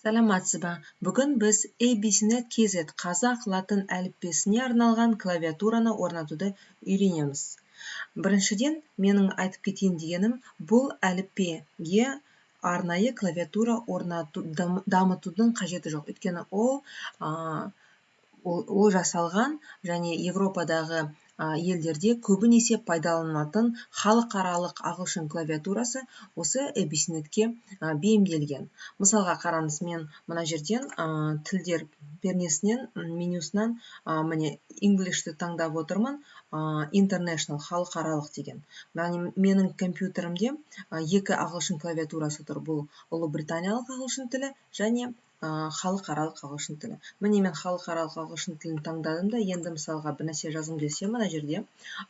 Саламатсыз ба! Бүгін біз ABCnet KZ қазақ латын әліппесіне арналған клавиатураны орнатуды үйренеміз. Біріншіден, менің айтып кетейін дегенім, бұл әліппеге арнайы клавиатура орнату, дамытудың қажеті жоқ. Өйткені ол жасалған және Европадағы елдерде көбінесе пайдаланылатын халықаралық ағылшын клавиатурасы осы ABCnetке бейімделген. Мысалға қараңыз, мен мына жерден тілдер пернесінен, менюсынан, міне, Englishті таңдап отырмын, International, халықаралық деген. Яғни менің компьютерімде екі ағылшын клавиатурасы тұр. Бұл ұлыбританиялық ағылшын тілі және халықаралық ағылшын тілі. Міне, мен халықаралық ағылшын тілін таңдадым да, енді мысалға бір нәрсе жазғым келсе, мына жерде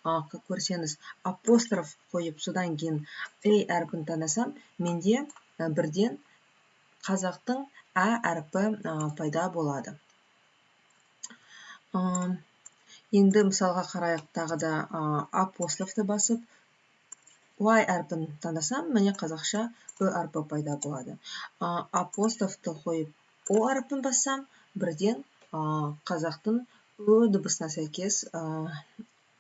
көрсеңіз, апостроф қойып, содан кейін A әрпін таңдасам, менде бірден қазақтың ә әрпі пайда болады. Енді мысалға қарайық, тағы да апострофты басып, Y әрпін таңдасам, міне, қазақша Ү әрпі пайда болады. Апострофты қойып, О әрпін бассам, бірден қазақтың Ö дыбысына сәйкес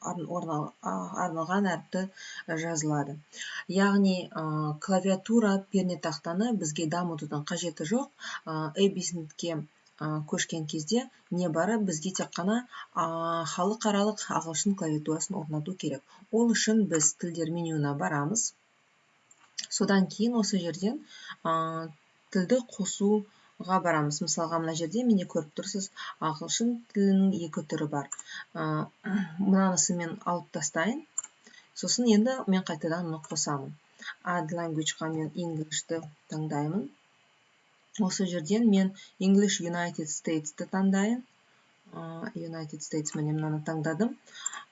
арналған әріпті жазылады. Яғни клавиатура, пернетақтаны бізге дамытудың қажеті жоқ. ABCnetке көшкен кезде небары бізге тек қана халықаралық ағылшын клавиатурасын орнату керек. Ол үшін біз тілдер менюына барамыз. Содан кейін осы жерден тілді қосуға барамыз. Мысалға, мына жерде, міне, көріп тұрсыз, ағылшын тілінің екі түрі бар. Мынанысын мен алып тастайын. Сосын енді мен қайтадан мұны қосамын. Add language-қа мен Englishті таңдаймын. Осы жерден мен English United States'ті таңдайын. United States, міне, мынаны таңдадым.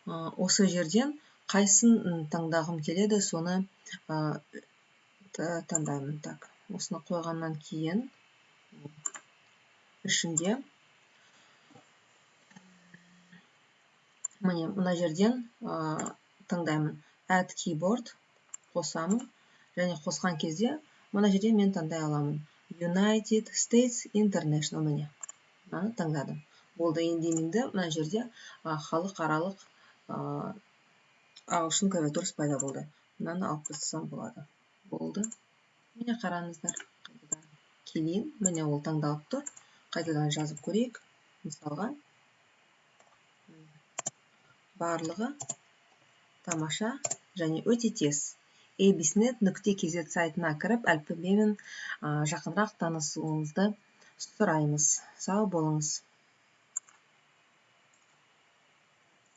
Осы жерден қайсын таңдағым келеді, соны таңдаймын. Так, осыны қойғаннан кейін ішінде, міне, мына жерден таңдаймын Add keyboard, қосамын және қосқан кезде мына жерден мен таңдай аламын United States International. Міне, мынаны таңдадым, болды. Енді менде мына жерде халықаралық ағылшын клавиатурасы пайда болды. Мынаны алып тастасам болады, болды. Міне, қараңыздар, қайтадан келейін, міне, ол таңдалып тұр. Қайтадан жазып көрейік мысалға. Барлығы тамаша және өте тез. abcnet.kz сайтына кіріп, әліппемен жақынырақ танысуыңызды сұраймыз. Сау болыңыз!